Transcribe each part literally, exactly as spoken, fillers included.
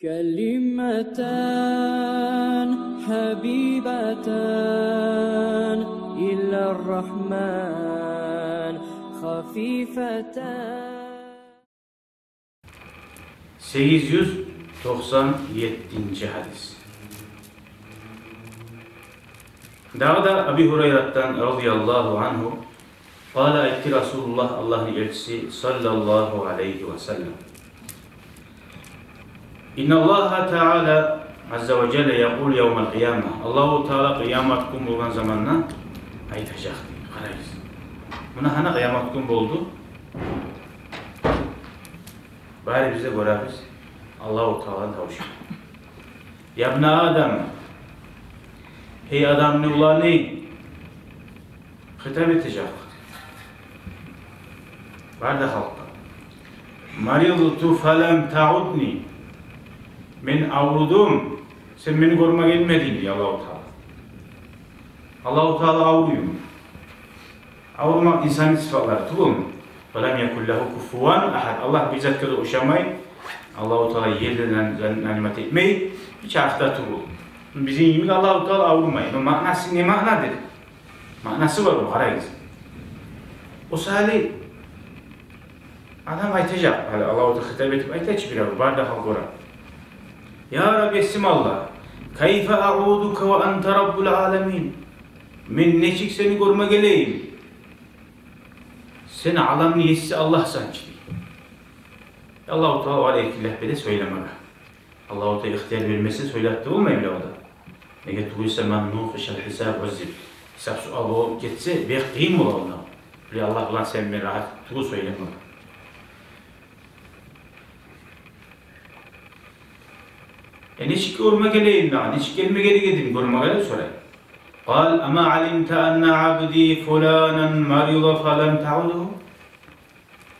كلمتان حبيبتان إلى الرحمن خفيفتان. Сегиз юз токъсан еттинчи гьадис. Дагъы да Аби Гьурайратдан, радияллагьу ангьу, къала, айтды Расулуллагь, Аллагьны элчиси, саллаллагьу алайгьи ва саллам: «Инналлагьа таала азза ва жалла якъулу явмал къияма». Аллагьу таала къыямат гюн болгъан заманда айтажакъ дей. Къарайгъыз. Муна гьана къыямат гюн болду. Барыбыз да гёребиз Аллагьу тааланы тавушун. «Я ибна Адам», гьей адамны уланы, хитап этежек бары да халкъгъа. «Маридту фалам таудни». Мен аврудум, сен мени гёрме гелмединг, дей Аллагьу таала. Аллагьу таала авруйму? Аврумакъ инсанны сыпатлары тюгюлмю? «Ва лам якун лагьу куфуван агьад». Аллагь бир затгъа да ошамай. Аллагьу таала ер де зан-, зан-, занимать этмей, гьеч арыкъ да тюгюл. Бизин йимик Аллагьу таала аврумай. Но маънасы не маънадыр? Маънасы бар о, къарайгъыз. О саялы адам айтажакъ, гьали Аллагьу таала хитап этип айта чы бирев, бары да халкъ гёре: «Я Рабби, есим Аллагь, кайфа аудука ва анта Раббул аламин». Мен нечик сени гёрме гелейим? Сен аламны еси Аллагьсан чы, дей. Аллагьу таала огъар эркинлик бере сёйлемеге. Аллагьу таала ихтияр бермесе, сёйлеп де болмай бирев де. Неге тюгюл эсе, «Ман нукъишал гьисаб уъаззиб». Гьисап-суал болуп гетсе, бек къыйын бола онда. Биле, Аллагь булан сен, мен рагьат тюгюл сёйлемеге. Э, нечик гёрме гелейим дагъы? Нечик гелме герек эдим гёрмеге деп сорай. Къала: «Ама алимта анна абди фуланан марида фалам таудгьу?»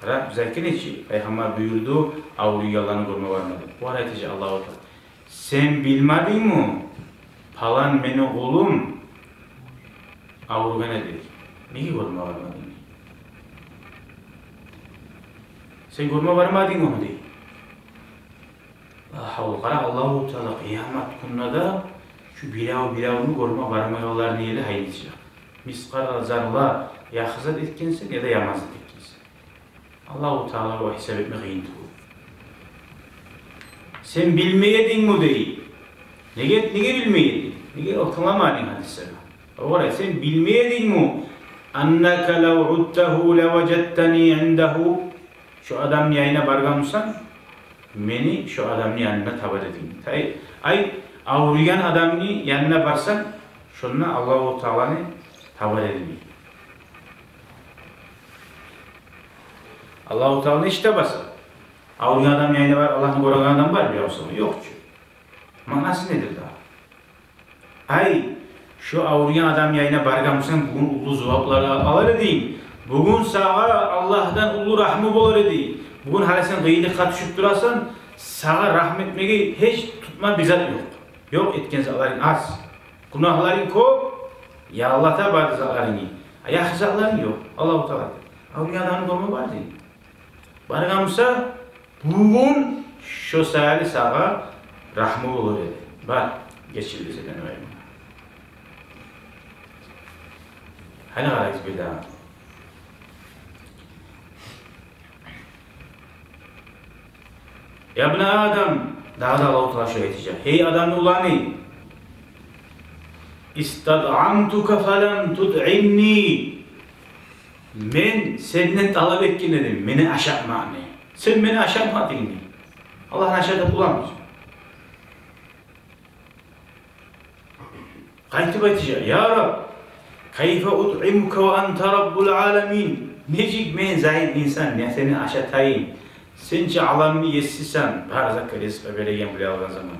Къара, биз айтгъан эдик чи, Пайхаммар буюрду авруйгъанланы гёрме барма деп. Огъар айтажакъ Аллагьу таала: «Сен билмедингми, палан мени къулум авругъан эди. Неге гёрме бармадынг?» Сен гёрме бармадынгмы ону, дей. Ла гьавла, къара, Аллагьу таала къыямат гюнде де шу бирев-биревню гёрме бармагъанланы эли гьайын этежек. Мискъал зарра яхшы зат этгенсен яда яман зат этгенсен. Аллагьу таалагъа гьисап этме къыйын тюгюл. Сен билмей эдингми, дей. Неге, неге билмей эдинг? Неге тынгламадынг гьадислеге? Огъар айт, сен билмей эдингми? Аннака лав удтагьу лаважадтани индагьу. Шо адамны янына баргъан бусанг, мени шо адамны янында табар эдинг. Ай, ай, авруйгъан адамны янына барсанг, шонда Аллагьу тааланы табар эдинг. Аллагьу тааланы нечик табарсан? Авруйгъан адамны янына барып, Аллагьны гёреген адам бармы, ёкъму? Ёкъ чу. Маънасы недир дагъы? Ай, шо авруйгъан адамны янына баргъан бусанг, бугюн уллу зуваплар алар эдинг. Бугюн сагъа Аллагьдан уллу рагьму болар эди. Бугюн гьали сен къыйынлыкъгъа тюшюп турасан, сагъа рагьму этмеге гьеч тутма бир зат ёкъ. Ёкъ, этген затларынг аз. Гюнагьларынг кёп, яллата бары затларынгны. А яхшы затларынг ёкъ. Аллагьу таала айта: авруйгъан адамны гёрме бар, дей. Баргъан буса, бугюн шо саялы сагъа рагьму болар эди. Бар, гечилди сенден, рагьму. Гьали къарайыкъ бирдагъы. Я ибна Адам, дагъы да Аллагьу таала шо айтажакъ: гьей адамны уланы, истатъамтука фалам тутъимни. Мен сенден талап этген эдим мени ашатмагъынгны. Сен мени ашатмадынг, дей. Аллагьны ашатып боламы? Къайтып айтажакъ: я Раб, кайфа утъимука ва анта Раббул аламин. Нечик мен, загьил инсан, не сени ашатайым? Сен чи аламны есисен, бар затгъа ризкъы береген, биле алгъан заман.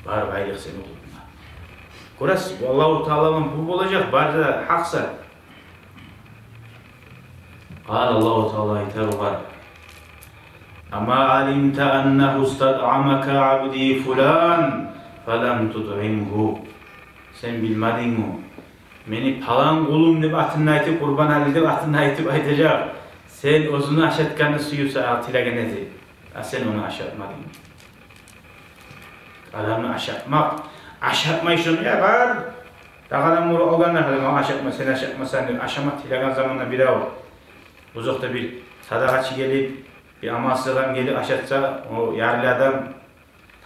Бар байлыкъ сени къолунгда. Гёресиз, бу Аллагьу таала булан бу болажакъ, бар да гьакъ зат. Къала, Аллагьу таала айтар огъар: ама алимта аннагьу истатъамака абди фулан фалам тутъимгьу. Сен билмедингми? Мени палан къулум деп атын айтып, Къурбанали деп атын айтып айтажакъ: сен оьзюню ашатгъанны сююп сагъа тилеген эди, а сен ону ашатмадынг. Адамны ашатмакъ, ашатмай шону, я бар, дагъы адам уруп алгъанда, гьали магъа ашатма, сен ашатмасан деп, ашама тилеген заманда бирев, озокъда, бир садагъачы гелип, бир амалсыз адам гелип ашатса, о ярлы адам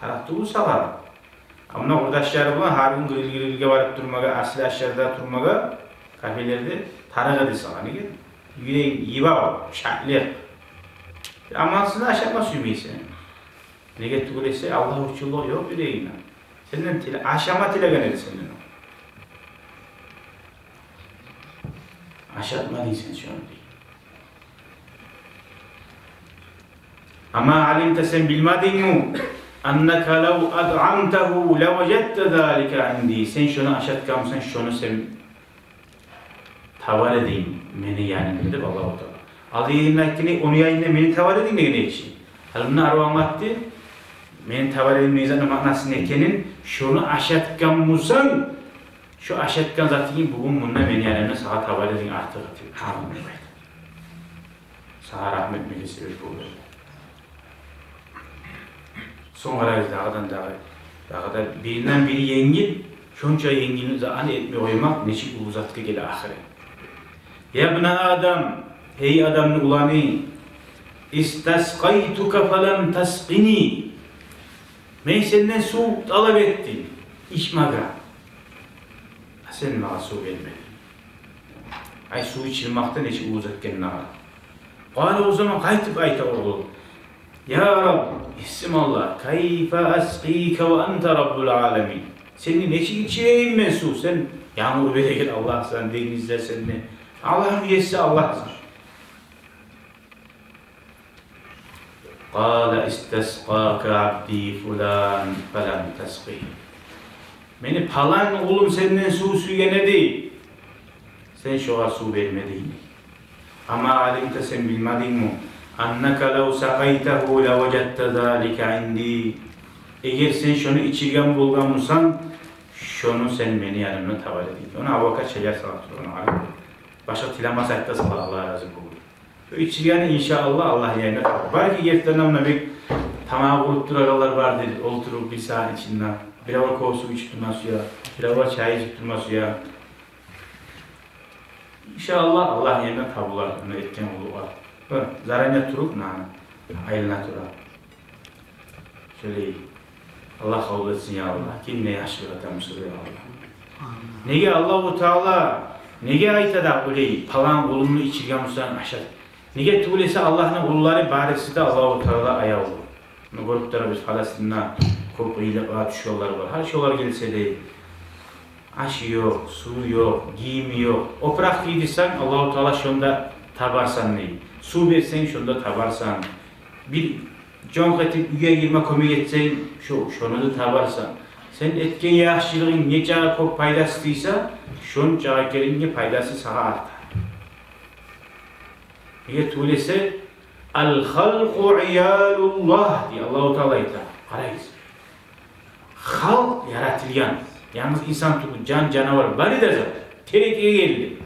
тарыкъ тюгюл сагъа. Амма къурдашлары булан гьар гюн гриль-грильге барып турмагъа, аслу ашларда турмагъа, кафелерде тарыкъ эди сагъа. Неге? Юрегинг йыбав, шатлыкъ. Амалсызны ашатма сюймейсен. Неге тюгюл эсе, Аллагь учунлукъ ёкъ юрегингде. Сенден тиле-, ашама тилеген эди сенден. Ашатма дейсен шону, дей. Ама алимта, сен билмедингми? Аннака лав атъамтагьу лаважадта залика инди. Сен шону ашатгъан бусанг, шону сен табар эдинг мени янымда, деп Аллагьу Таала. Алдагъы еринде айтгъаны, ону янында мени табар эдинг деген эди чи. Гьали мунда арив англатды. Мени табар эдинг деген затны маънасы не экенин, шону ашатгъан бусанг, шо ашатгъан затынгны бугюн мунда мени янымда сагъа табар эдинг артыкъ этип. Гьа, муну деп айта. Сагъа рагьму этмеге себеп болду. Сонг къарайбыз, дагъыдан дагъы, дагъы да биринден бири енгил, шонча енгил затны этмей къоймакъ нечик уллу затгъа геле ахыры. Я ибна Адам, гьей Адамны уланы, истаскъайтука фалам таскъини. Мен сенден сув талап этдим ичмеге. А сен магъа сув бермединг. Ай, сув ичилмакъда нечик уллу зат экенин къара. Къала, о заман къайтып айта о къул: «Я Рабб, Есим Аллагь, кайфа аскъика ва анта Раббул аламин? Сени нечик ичирейим мен сув? Сен янгур береген Аллагьсан, денгизлер сени. Аллагьны Еси Аллагьсан». Къала: «Истаскъака абди фулан фалам таскъи». Мени палан къулум сенден сув сюйген эди, сен шогъар сув бермединг. Ама алимта, сен билмедингми? Аннака лав сакъайтагьу лаважадта залика инди. Эгер сен шону ичирген болгъан бусанг, шону сен мени янымда табар эдинг. Ону Абубакар шаярт салып тургъан, алим. Башгъа тилемес айтды, сала, Аллагь рази болгъур. Ичиргенни, иншааллагь, Аллагьны янында табар. Балики, гертиден де, муна бек тамагъы къуруп турагъанлар бардыр, олтуруп бир сагьат ичинде. Биревлер кофе ичип турма сюе, биревлер чай ичип турма сюе. Иншааллагь, Аллагьны янында табулар муна этген къуллукълар. Бир заране туруп, муна айлана тура. Шолай. Аллагь къабул этсин, я Аллагь. Ким не яхшылыкъ этемиса, я Аллагь. Амин. Неге Аллагьу Таала, неге айта да олай, палан къулумну ичирген бусанг, ашат? Неге тюгюл эсе, Аллагьны къуллары барысы да Аллагьу Таала аявлу. Муна гёрюп турабыз, Палестинде кёп къыйынлыкъгъа тюшгенлер бар. Гьар шолар гелсе де, ашы ёкъ, суву ёкъ, гийими ёкъ. Опуракъ гийдирсенг, Аллагьу Таала шонда табарсан, дей. Сув берсенг, шонда табарсан. Бир жонг этип уьйге гирме кёмек этсенг, шо, шону да табарсан. Сен этген яхшылыгъынг нечакъы кёп пайдасы тийсе, шончакъы керенге пайдасы сагъа арта. Неге тюгюл эсе, «Ал-халкъу иялуллагь», дей Аллагьу Таала, айта. Къарайгъыз. Халкъ яратылгъан. Янгыз инсан тюгюл, жан-жанавар, бары да зат. Терекге гелди.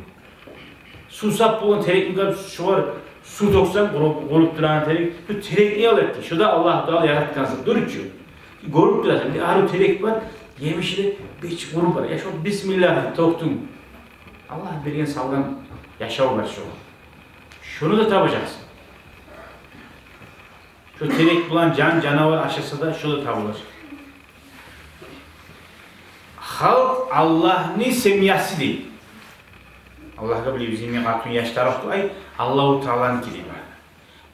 Сувсап болгъан терекни къарап, шогъар сув тёксенг, къуруп, къуруп турагъан терек. Бу терекни ял этди. Шо да Аллагьу Таала яратгъан зат. Дуручу. Гёрюп турасан, бир арив терек бар, емиши де бечик къуруп бар. Я шо бисмиллагь тёкдюнг. Аллагь берген, салгъан яшав бар шо. Шону да табажакъсан. Шо терек булан жан-жанавар ашаса да, шо да табулажакъ. Халкъ Аллагьны семьясы, дей. Аллагьгъа, биле, бизин къатын яш тарыкъ тюгюл, ай, Аллагьу Тааланыки, дей.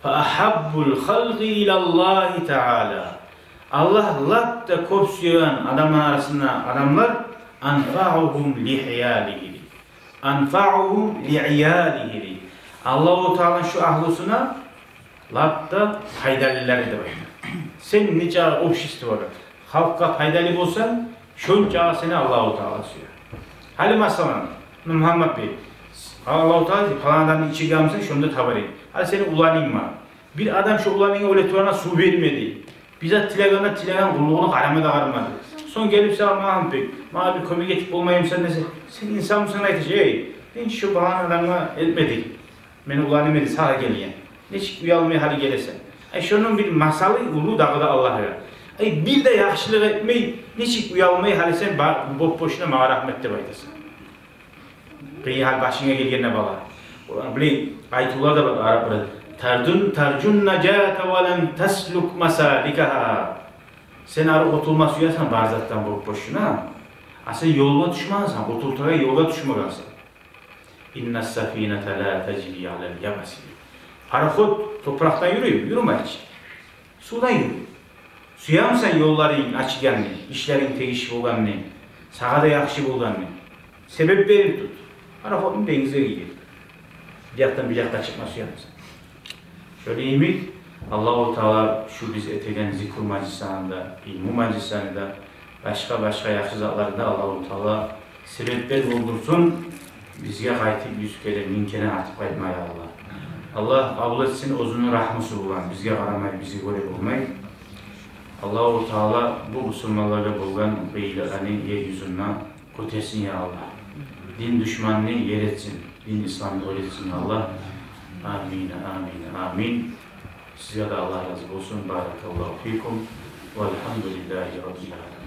Фа ахаббул халкъи илаллагьи таала. Аллагь лап да кёп сюеген адамлар арасында адамлар, анфаъугьум ли иялигьи, дей. Анфаъугьум ли иялигьи, дей. Аллагьу Таала шо агьлюсюне лап да пайдалылары деп айта. Сен нечакъы обществогъа, халкъгъа пайдалы болсанг, шончакъы сени Аллагьу Таала сюе. Гьали масала, ну, Мугьаммат бей, Аллагьу Таала дей, палан адамны ичирген бусанг, шонда табар эдинг. Гьали сени уланынг бар. Бир адам шо уланынга оьле турагъанда сув бермеди. Бир зат тилегенде, тилеген къуллугъуна къарама да къарамады. Сонг гелип сагъа: «Магьаммат бей, магъа бир кёмек этип болмаймысан?» десе, сен инсан бусанг, айтажакъ: «Эй, мен шо палан адамгъа этмедим. Мени уланым эди, сагъа гелген. Нечик уялмай гьали гелесен?» Ай, шону бир масалы уллу дагъы да Аллагьгъа. Эй, бир де яхшылыкъ этмей, нечик уялмай, гьали сен ба-, боп-бошуна магъа рагьмат деп айтасан. Къыйын гьал башынга гелгенде, бала. Олар, биле, айтывлар да бар, арапда: «Тардун, таржун нажата ва лам таслук масаликагьа». Сен ары къутулма сюесен бар затдан боп-бошуна. А сен ёлгъа тюшмегенсен, къутултагъан ёлгъа тюшмегенсен. «Инна сафината ла тажри алал ябаси». Пароход топуракъда юрюймю? Юрюмей чи. Сувда юрюй. Сюемисен ёлларынг ачылгъанны, ишлеринг тегиш болгъанны, сагъа да яхшы болгъанны? Себеп берип тут. Пароходну денгизге гийир. Бир якъдан бир якъгъа чыкъма сюемисен? Шолай йимик, Аллагьу Таала шу биз этеген зикру мажлисланы да, илму мажлисланы да, башгъа-башгъа яхшы затланы да Аллагьу Таала себеплер болдурсун, бизге къайтып юз керен, минг керен артып къайтма, я Аллагь. Аллагь къабул этсин оьзюню рагьмусу булан, бизге къарамай, бизге гёре болмай. Аллагьу Таала бу бусурманлагъа болгъан къыйынлыкъланы ер юзюнден гётерсин, я Аллагь. Дин душманны ер этсин, дин исламны оьр этсин, я Аллагь. Амин, амин, амин. Сизге де Аллагь рази болсун. Баракаллагьу фикум. Валгьамдулиллагьи раббил аламин.